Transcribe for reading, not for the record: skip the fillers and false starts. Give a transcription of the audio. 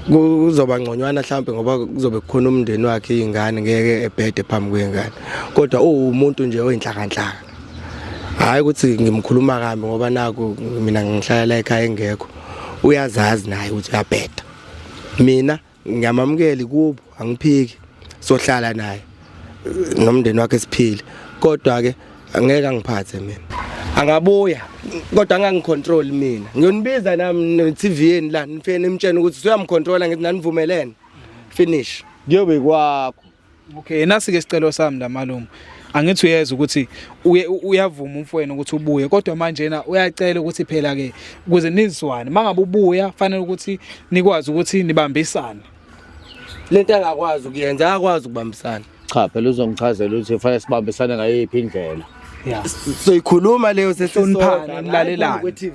Kuzoba ngconywana mhlawumbe ngoba kuzobe kukhona umndeni wakhe, izingane, ngeke ebhede phambi kwengane, kodwa uwumuntu nje oyinhlakanhlaka. Hayi ukuthi ngimkhuluma kambi, ngoba naku mina ngihlala la ekhaya engekho, uyazazi naye ukuthi uyabheda. Mina ngiyamamukela kubo, angiphiki, sohlala naye nomndeni wakhe siphile, kodwa ke angeke angiphathe mina. Angabuya kodwa angangicontrol mina. Ngiyonibiza nami ne-TV yeni la, nifike nimtshene ukuthi usuyamcontrola, ngithi nanivumelene, finish. Kuyobe kwakho. Okay, nasi ke isicelo sami la, malume. Angithi uyeza ukuthi uye uyavuma umfowenu ukuthi ubuye, kodwa manje na uyacela ukuthi phela ke ukuze nizwane, mangabe ubuya fanele ukuthi nikwazi ukuthi nibambisane. Lento angakwazi ukuyenza, akakwazi ukubambisana. Cha, phela uzongichazela ukuthi kufanele sibambisane ngayiphi indlela. Soyikhuluma leyo. Hloniphane, nilalelane. Kwe-TV.